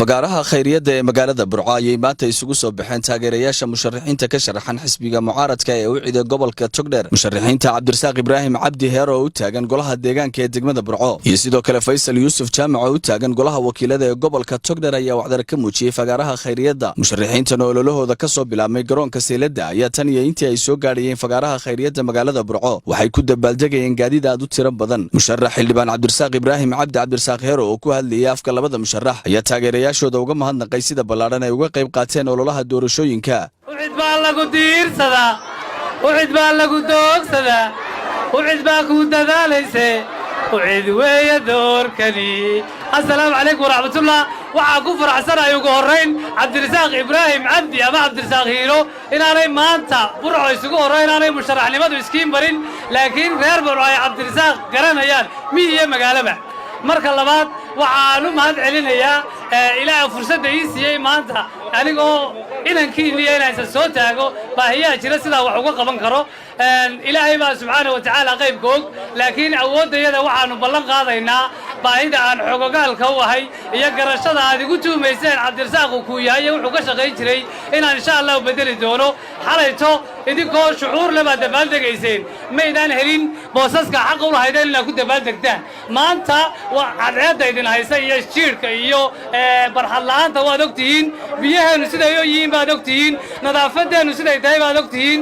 Fagaaraha Khayriyadda ee magaalada Burco ayay maanta isugu soo baxeen taageerayaasha musharaxiinta ka sharaxan xisbiga mucaaradka ee UCID gobolka Togdheer. Musharaxiinta Cabdirasaaq Ibraahim Cabdi Heer oo u taagan golaha deegaanka ee degmada Burco iyo sidoo kale Faysal Yuusuf Jaamac oo u taagan golaha wakiilada ee gobolka Togdheer ayaa wacdar ka muujiyey fagaaraha Khayriyadda. Musharaxiintan oo ololahooda ka soo bilaabmay garoonka Sayladda ayaa tan iyo intii ay soo gaadhayeen fagaaraha Khayriyadda magaalada Burco waxay ku dabaaldegayeen gaadiid aad u tiro badan. Musharax xildhibaan Cabdirasaaq Ibraahim Cabdi, Cabdirasaaq Heero, oo ku hadlayay afka labada musharax ayaa taageerayaashooda uga mahadnaqay sida ballaadhan ay uga qayb qaateen ololaha doorashooyinka. UCID baa lagu diirsadaa, UCID baa lagu doogsadaa, UCID baa kuu dadaalayse, UCID weeye doorkani. Assalaamu calaykum waraxmatullah. Waxaa ku faraxsanaya ugu horrayn Cabdirasaaq Ibraahim Cabdi ama Cabdirasaaq Hiiro inaanay maanta Burco isugu horrayn, inaanay musharaxnimadu iskiin barin, laakiin reer Burco ay Cabdirasaaq garanayaan miyi iyo magaalaba. Marka labaad, waxaan u mahad celinayaa Ilaaha fursadda ii siiyey maanta anigoo inankiinniyo inaysan soo taago baahiyaha jira sidaa wax uga qaban karo. Ilaahay baa subxaana wa tacaala qaybka og, laakiin awooddayada waxaannu ballan qaadaynaa baahida aan xogogaalka u ahay iyo garashada aad igu tuumayseen Cabdirasaaqu kuu yahay iyo wuxuu ka shaqayn jiray inaan insha Allahu bedeli doono. Xalayto idinkoo shucuur le baad dabaaldegayseen, maydaan helin boosaska xaqa u lahaydeen inaad ku dabaaldegtaan. Maanta waa cadceedda idin haysa iyo jiidhka iyo barxad la'aanta waad og tihiin, biyaheennu siday o yihiin baad og tihiin, nadaafadeennu siday tahay baad og tihiin,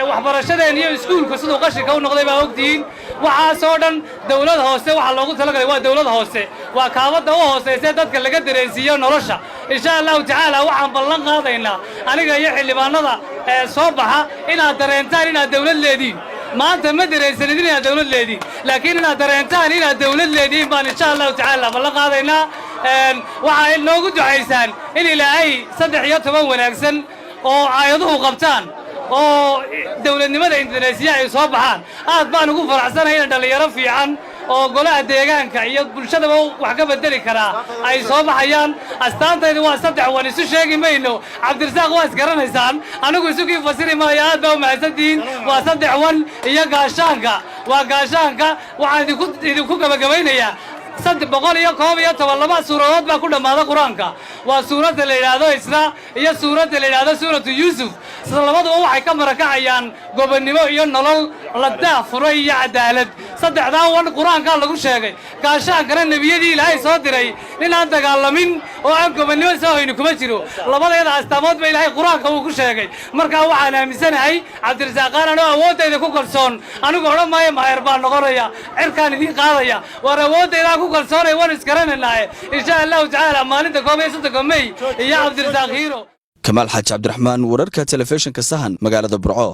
waxbarashadeen iyo iskuulku siduu qashinka u noqday baa og tihiin. Waxaasoo dhan dawlad hoose waxaa loogu talagalay waa dawlad hoose, waa kaabadda u hoosaysa dadka laga dareensiiyo nolosha. Insha Allahu tacaala waxaan ballan qaadaynaa aniga iyo xildhibaanada ee soo baxa inaad dareentaan inaad dawlad leediin. Maanta ma dareensanidin inaad dawlad leediin, laakiin inaad dareentaan inaad dawlad leediin baan insha Allahu tacaala ballan qaadaynaa. Waxaa inoogu ducaysaan in Ilaahay 13 wanaagsan oo aayaduhu qabtaan oo dawladnimada Indoneesiya ay soo baxaan. Aad baan ugu faraxsanahay in dhallinyaro fiican oo golaha deegaanka iyo bulshadaba wax ka bedeli karaa ay soo baxayaan. Astaantaydu waa saddex wan, isu sheegi mayno. Cabdirasaaq waa isgaranaysaan, anigu isukii fasiri maayo. Aad baa umahadsantihiin. Waa saddex wan iyo gaashaanka, waa gaashaanka. Waxaan idinku gabagabaynayaa 311, laba suuradood baa ku dhammaada Qur-aanka. Waa suuradda la yidhaahdo Isra iyo suuradda la yidhaahdo Suuratu Yuusuf. Labaduba waxay ka marakacayaan gobonnimo iyo nolol la daah furay iyo cadaalad. Saddexdaa wan Qur-aankaa lagu sheegay, gaashaankana nebiyadii Ilaahay soo diray. Nin aan dagaalamin oo aan gobonnimo soo hayni kuma jiro. Labadeeda astaamood ba Ilaahay Qur-aanka uu ku sheegay. Markaa waxaan aaminsanahay Cabdirasaaqaan anoo awooddayda ku kalsoon. Anigu odhan maayo maayar baan noqonaya, cirkaan idiin qaadaya. Waar awooddaydaan ku kalsoonay, waan isgaranaynaye. Insha Allahu tacaala maalinta 31-ka Mey iyo Cabdirasaaq Hiiro. Kamaal Xaaji Cabdiraxmaan, wararka telefishinka Sahan, magaalada Burco.